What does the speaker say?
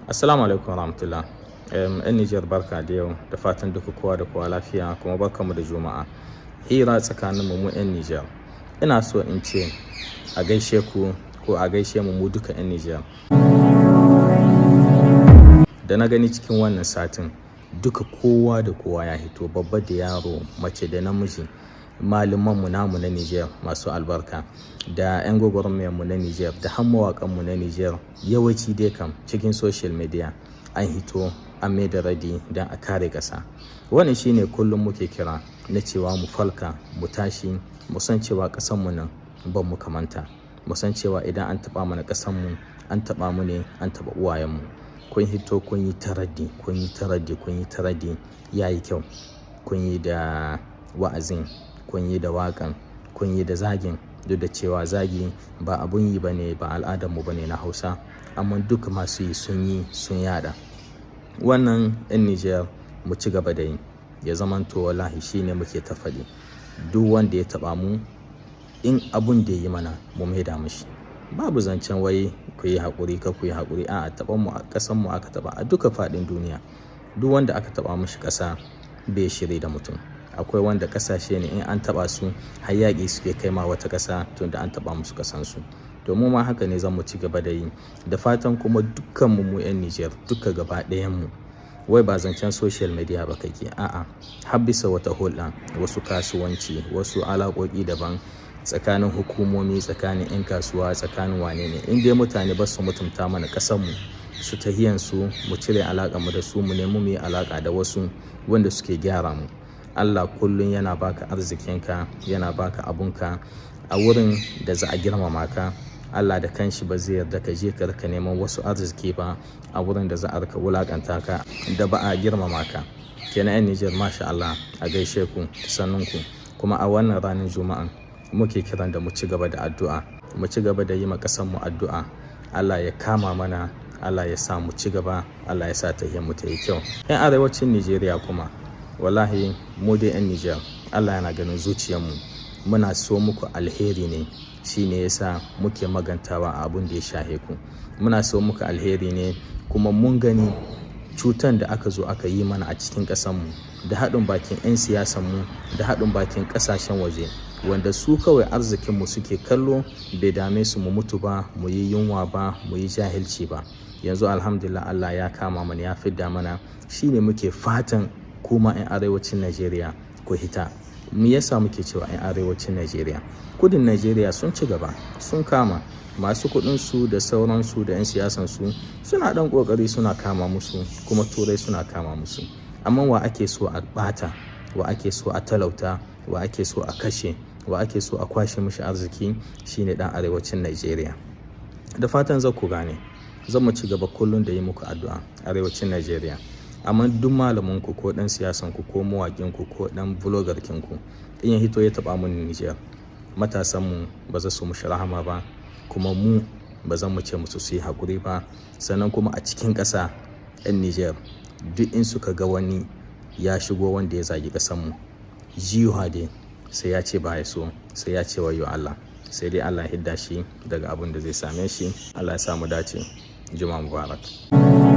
Assalamu alaikum warahmatullah. 'Yan Nijar, barka da yau, da fatan duka kowa da kowa lafiya, kuma barkamu da Juma'a. Hira tsakanin mu 'yan Nijar. Ina so in ce a gaishe ku ko a gaishe mu mu duka 'yan Nijar. Da na gani cikin wannan satin duka kowa da kowa ya hito, babba da yaro, mace da namiji, mu namu na Nijar masu albarka, da 'yan gwagwarmayar mu na Nijar, da har mawaƙan mu na Nijar, yawanci dai kam cikin social media an hito an mai da radi don a kare ƙasa. Wannan shine kullum muke kira na cewa mu falka, mu tashi, mu san cewa ƙasar mu nan ban mu kamanta. Mu san cewa idan an taɓa mana ƙasar mu, an taɓa mu ne, an taɓa uwayen mu. Kun hito kun yi taraddi, kun yi taraddi, kun yi taraddi, yayi kyau. Kun yi da wa'azin, kun yi da waƙan, kun yi da zagin, duk da cewa zagi ba abun yi bane, ba al'adar mu bane na Hausa, amma duk masu yi sun yi, sun yada. Wannan 'yan Nijar mu ci gaba da yi, ya zamanto wallahi shine muke ta faɗi. Duk wanda ya taɓa mu, in abun da ya yi mana mu maida mashi. Babu zancen wai ku yi haƙuri, ka ku yi haƙuri. A'a, taɓan mu a ƙasan mu aka taɓa a duka faɗin duniya. Duk wanda aka taɓa mashi ƙasa bai shiri da mutum. Akwai wanda ƙasashe ne in an taɓa su har yaƙi suke kai ma wata ƙasa tunda an taɓa musu ƙasansu. To mu ma haka ne zamu ci gaba da yi. Da fatan kuma dukkan mu mu 'yan Nijar duka gaba ɗayan mu, wai ba zancen social media ba kake, a'a, har bisa wata hulɗa, wasu kasuwanci, wasu alaƙoƙi daban tsakanin hukumomi, tsakanin 'yan kasuwa, tsakanin wane ne. In dai mutane ba su mutunta mana ƙasar mu, su tahiyan su, mu cire alaƙar mu da su, mu nemi mu yi alaƙa da wasu wanda suke gyara mu. Allah kullum yana baka arzikinka, yana baka abunka a wurin da za a girmama ka. Allah da kanshi ba zai yarda ka je ka rika neman wasu arziki ba a wurin da za a rika wulakanta ka, da ba a girmama ka. Kenan 'yan Nijar, masha Allah, a gaishe ku, sannunku. Kuma a wannan ranar Juma'an muke kiran da mu ci gaba da addu'a, mu ci gaba da yi ma ƙasar mu addu'a. Allah ya kama mana, Allah ya sa mu ci gaba, Allah ya sa tahiyyar mu ta yi kyau. 'Yan arewacin Nijeriya kuma, wallahi mu dai 'yan Nijar, Allah yana ganin zuciyar mu. Muna so muku alheri ne, shine yasa muke magantawa a abun da ya shahe ku. Muna so muku alheri ne, kuma mun gani cutan da aka zo aka yi mana a cikin ƙasar mu da haɗin bakin 'yan siyasan mu, da haɗin bakin ƙasashen waje, wanda su kawai arzikin mu suke kallo, bai dame su mu mutu ba, mu yi yunwa ba, mu yi jahilci ba. Yanzu alhamdulillah Allah ya kama mana, ya fidda mana. Shine muke fatan kuma 'yan arewacin Najeriya ku hita. Me yasa muke cewa 'yan arewacin Najeriya? Kudin Najeriya sun ci gaba, sun kama masu kuɗin su da sauransu, da 'yan siyasan su suna ɗan ƙoƙari suna kama musu, kuma Turai suna kama musu. Amma wa ake so a ɓata? Wa ake so a talauta? Wa ake so a kashe? Wa ake so a kwashe mishi arziki? Shine ɗan arewacin Najeriya. Da fatan za ku gane. Zan mu ci gaba kullum da yi muku addu'a, arewacin Najeriya. Amma duk malamin ku ko ɗan siyasan ku ko mawaƙin ku ko ɗan vlogger kin ku, in ya hito ya taɓa mun Nijar, matasan mu ba za su mushi rahama ba, kuma mu ba zan mu ce musu su yi haƙuri ba. Sannan kuma a cikin ƙasa, 'yan Nijar duk in suka ga wani ya shigo wanda ya zagi ƙasar mu, jiha dai sai ya ce ba ya so, sai ya ce wayyo Allah, sai dai Allah ya hidda shi daga abun da zai same shi. Allah ya sa mu dace. Juma'a Mubarak.